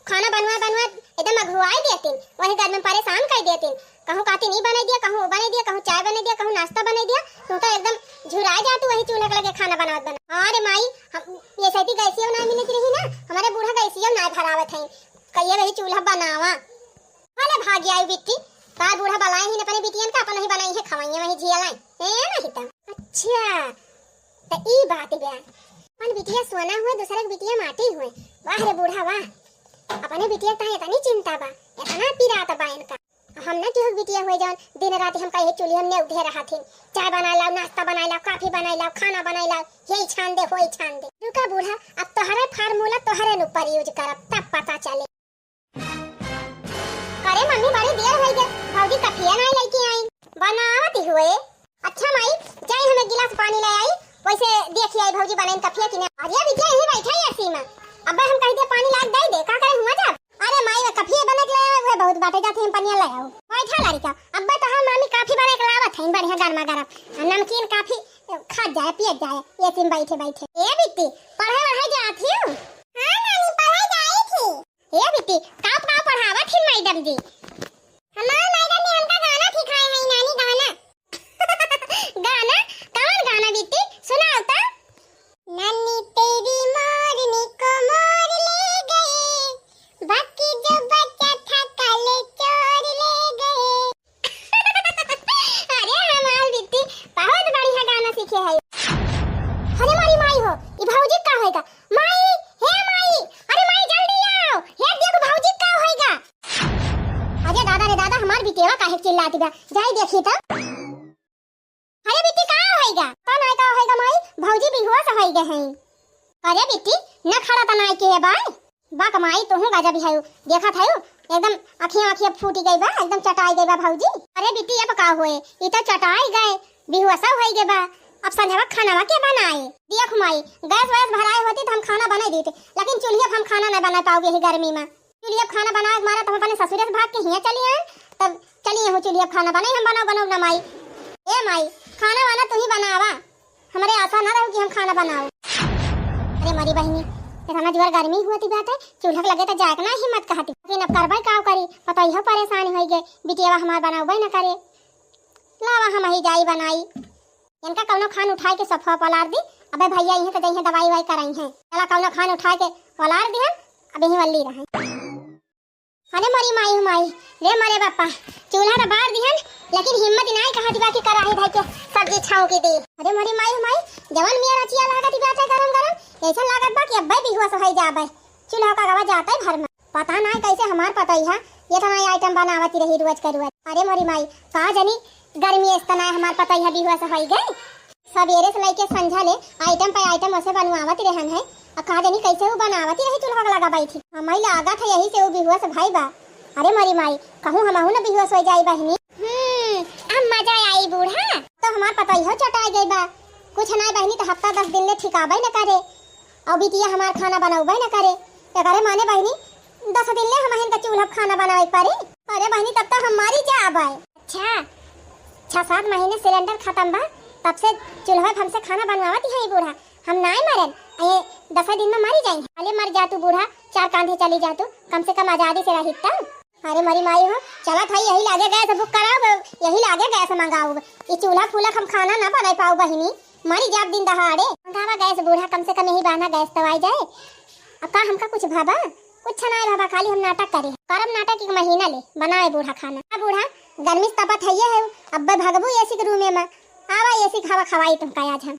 खाना बनवा बनवा एकदम अघुआई देतिन, वही घर में परेशान कर देतिन। कहूँ कातिन ई बने दिया, कहूँ वो बने दिया, कहूँ चाय बने दिया, कहूँ नाश्ता बने दिया, तू तो एकदम झुराए जा तू वही चूल्हा के लगे खाना बनावत बना। अरे माई, हम ये सही गैसियो ना मिलत रही ना, हमारे बूढ़ा गैसियो ना भरावत है। कहिए वही चूल्हा बनावा। भले भाग आई बिट्टी, तार बूढ़ा बलाए ही न अपने बिटियन का, अपन ही बनाई है, खवाइए वही झिया लाई। ए नहीं तो। अच्छा, तो ई बात बा। अपन बिटिया सोना हुए, दूसरे के बिटिया माटी हुए। वाह रे बूढ़ा वाह, अपने बिटिया का इतनी चिंता बा, इतना पिरात बा इनका। हम ना केहू के बिटिया हुए जौन दिन रात हम कहे चूल्हे में उठे रहत ही, चाय बनाए लाओ, नाश्ता बनाए लाओ, कॉफी बनाए लाओ, खाना बनाए लाओ, यही छान दे, वही छान दे। रुका बूढ़ा, अब तोहरे फार्मूला तोहरे ऊपर यूज करब, तब पता चले। अरे मम्मी, बड़ी देर होइ गई, भौजी कफिया नाई लेके आई। बनावत ही हुए। अच्छा माई, जाई हम एक गिलास पानी ले आई, वैसे देखी आई भौजी बनाइन कफिया कि ना। अरे बिटिया यहीं बैठा है सीमा, अब्बे हम कही दे पानी लाग दे दे, का करे हुआ जा। अरे माई, वे कफिया बने के ले आवे, वे बहुत बाटे जाते हम पनिया ले आओ। बैठा लड़का, अब्बे तोहार मामी काफी बने के लावत है, बढ़िया गर्मा गर्म नमकीन काफी खा जाए पिए जाए, ये सीम बैठे बैठे। ए बिट्टी, पढ़े वढ़े जात ही? हाँ नानी, पढ़े जाई थी। ए बिट्टी, का, का पढ़ावत ही मैडम जी? हमार मैडम ने हमका गाना सिखाए हैं नानी, गाना। गाना? कौन गाना बिट्टी? सुनाओ तो। नन्ही तेरी मोरनी को मोर ले गए, बाकी जो बचा था कल चोर ले गए। अरे हमार बिट्टी बहुत बढ़िया गाना सीखे है। अरे मोरी माई हो, ई भौजी का होएगा? माई, हे माई, अरे माई जल्दी आओ, हे देख भौजी का होएगा? अरे दादा रे दादा, हमार बिटिया काहे चिल्लाती बा? जाई देखी तो। अरे बिट्टी का होएगा? का नाय का होएगा माई? भौजी बेहोश होई गए हैं। अरे बिट्टी, न खड़ा त नाय के बा। बाक माई, तोहू गजब है, देखत है एकदम अखियां अखियां फूटी गई बा, एकदम चटाई गई बा भौजी। अरे बिट्टी, अब का होए, ई तो चटाई गए, बेहोश होई गए बा। अब संझवा खाना के बनाए? देख माई, गैस वैस भराए होती तो हम खाना बना देते, लेकिन चूल्हे पे हम खाना नहीं बना पाओगे यही गर्मी में। चूल्हे पे खाना बनावे के मारा तो हम अपने ससुरे से भाग के हियां चली आए, तब चली हूँ चूल्हे पे खाना बनाई, हम बनाओ बनाओ ना माई। ए माई, खाना वाना तू ही बनावा, हमरे आशा ना रहो कि हम खाना बनाओ। अरे मोरी बहिनी, इतना जोर गर्मी हुआ थी बात है, चूल्हा के लगे तो जाए के ना हिम्मत कहती, लेकिन अब करबे का करी, पता ही हो परेशानी होई गए, बिटियावा हमार बनावे न करे। लावा हम ही जाई बनाई। इनका कौनो खान उठाए के सफा पलार दी। अबे भैया इहे तो जइहे दवाई वाई कराई है। चला कौनो खान उठाए के पलार दी हम, अब यही वल्ली रहे। अरे मोरी माई हो माई, रे मोरे बापा, चूल्हा तो बार दिहन, लेकिन हिम्मत नाई कहा दिबा कि कराही धइ के सब्जी छौंकी दी। अरे मोरी माई हो माई, जवन मिया रचिया लागत बाटे गरम गरम, ऐसा लागत बा कि अब्बे बेहोश होई जाबे। चूल्हा का गवा जाते भर में। पता नाई कैसे हमार पतोहिया ये तना आइटम बनावती रही रोज के रोज। अरे मोरी माई, का जानी गर्मी इस तना हमार पतोहिया बेहोश होई गए। सबेरे से लेके संझा ले आइटम पे आइटम उसे बनवावत रहन है। आ का जानी कैसे वो बनावत रही चूल्हा के लगा बैठी। हमारी लागत है यही से वो बेहोश भई बा। अरे मोरी माई, कहूँ हमहू न बेहोश हो जाई बहिनी। हम्म, अब मजा आई बूढ़ा। तो हमार पतोहियो चटाई गई बा। कुछ ना बहिनी तो हफ्ता दस दिन ले ठिकाबे न करे। और बिटिया हमार खाना बनौबे न करे। एकरे माने बहिनी दस दिन ले हमहिन का चूल्हा पे खाना बनावे के पड़ी। अरे बहिनी तब तो हम मरी जाबे। अच्छा, छह सात महीने सिलेंडर खत्म बा, तब से चूल्हा पे हमसे खाना बनवावत है ई बूढ़ा। हम नाय मरन, ये दस दिन में मरी जाई। भले मर जा तू बूढ़ा, चार कांधे चली जा तू, कम से कम आजादी से रही तब। अरे मरी माई हो, चलत है यही लागे गैस बुक कराओ, यही लागे गैस मंगाओ। ई चूल्हा फूला हम खाना ना बनाई पाओ बहिनी, मरी जाब दिन दहाड़े। मंगावा गैस बूढ़ा, कम से कम यही बहाना गैस तो आई जाए। अब का हमका कुछ भाबा? कुछ ना भाबा, खाली हम नाटक करे। करब नाटक एक महीना ले, बनाए बूढ़ा खाना। अब बूढ़ा गर्मी से तपत है ये है, अब भगबू एसी के रूमे में। आवा एसी के हवा खवाई तुमका आज हम।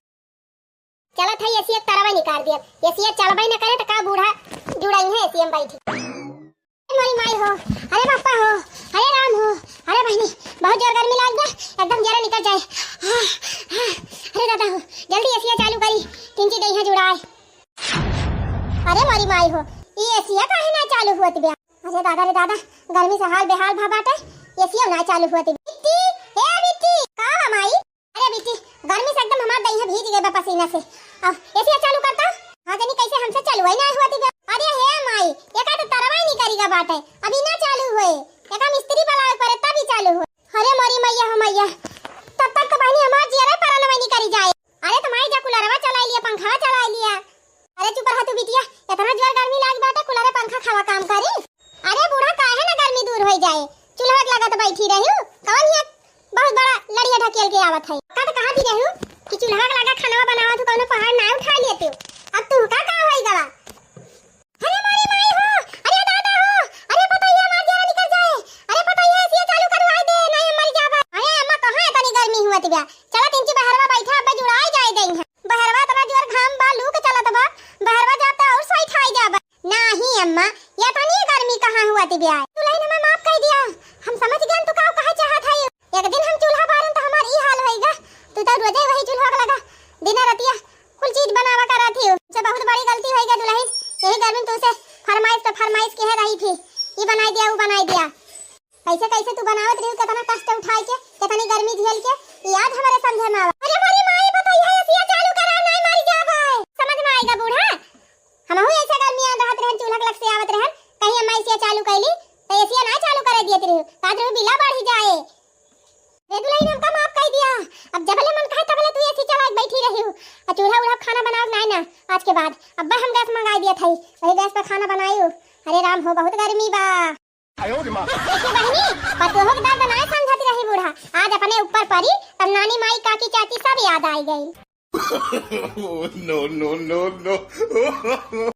चलत है एसी एक तरवा निकाल दिया, एसी चलबे न करे तो का बूढ़ा जुड़ाई है एसी में बैठी। अरे मोरी माई हो, अरे बापा हो, अरे राम हो, अरे बहिनी, बहुत जोर गर्मी लाग बा, एकदम जरा निकल जाए। हाँ, हाँ, अरे दादा हो, जल्दी एसिया चालू करी, तिनची देहिया जुड़ाए। अरे मोरी माई हो, ई एसिया काहे ना चालू होत बा? अरे दादा रे दादा, गर्मी से हाल बेहाल भा बाटे, एसिया ना चालू होत बा। बिट्टी, ए बिट्टी, का बा माई? अरे बिट्टी, गर्मी से एकदम हमार देहिया भीज गए बा पसीना से। अब एसिया चालू करता? हाँ जनी, कैसे हमसे चालू है ना हुआ थी। अरे हे माई, एका तो तरवा ही नहीं करी का बाटे, अभी ना चालू हुए, एका मिस्त्री बुलावे पड़े तभी चालू हुए। अरे मोरी मैया हो मैया, तब तक तो बहनी हमार जियरा परानवा नहीं करी जाए। अरे तो माई जा कूलरवा चला लिया, पंखा चला लिया। अरे चुप रहा तू बिटिया, इतना जोर गर्मी लाग बाटे, कूलर पंखा हवा काम करी। अरे बूढ़ा, काहे ना गर्मी दूर होई जाए, चूल्हा के लगत बैठी रही हूँ, कौन है बहुत बड़ा लड़िया ढकेल के आवत है। का तो कहा थी रहू कि चूल्हा के लगा खाना बनावा तू, कौनो पहाड़ ना उठा लेते हो। अब तू का का होई गवा? अरे मोरी माई हो, अरे दादा हो, अरे पतोहिया मार दिया निकल जाए, अरे पतोहिया एसिया चालू करवाई दे, नहीं मर जाबा। अरे अम्मा कहाँ है तनी गर्मी हुआ तिबा, चला तिनची बहरवा बैठा, अब जुड़ाई जाए गई है। बहरवा इतना जोर घाम बा, लू के चलत बा, बहरवा जाब त और सही खाई जाबा। नाही अम्मा, ये तनी गर्मी कहाँ हुआ थी ब्याह? दुल्हन हमें माफ कर दिया, हम समझ गए तू का कहे चाहत है। एक दिन हम चूल्हा बारन तो हमार ई हाल होइगा, तू तो रोजे वही चूल्हा के लगा दिन रतिया कुल चीज बनावा करा थी। से बहुत बड़ी गलती होइगा दुल्हन, यही गर्मी में तू से फरमाइश पे फरमाइश कहे रही थी, ये बनाई दिया, वो बनाई दिया। कैसे कैसे तू बनावत रही, कितना कष्ट उठाई के, कितनी गर्मी झेल के, याद हमारे समझे में आवा। अरे मोरी माई, पतोहिया एसिया चालू करा, नहीं मर जाबे। समझ में आएगा बूढ़ा, हमहू ऐसे गर्मियाँ रहत रहन, चूल्हा के लग से आवत रहन, कहीं अम्मा एसिया चालू कैली, तो एसिया ना चालू करे दियत रही, कहत रही बिला बढ़ी जाए। रे दुल्हन, हमका माफ कर दिया, अब जबले मन कहे तबले तू एसी चला के बैठी रही हो, और चूल्हा उल्हा खाना बनाओ नहीं ना, आज के बाद अब हम गैस मंगाई दिया था, वही गैस पर खाना बनाई हो। अरे राम हो, बहुत गर्मी बा। देखो बहिनी, पतोहो के दर्द नाय समझत रही बूढ़ा, आज अपने ऊपर परी, तब नानी माई काकी चाची सब याद आई गई। Oh, no, no, no, no।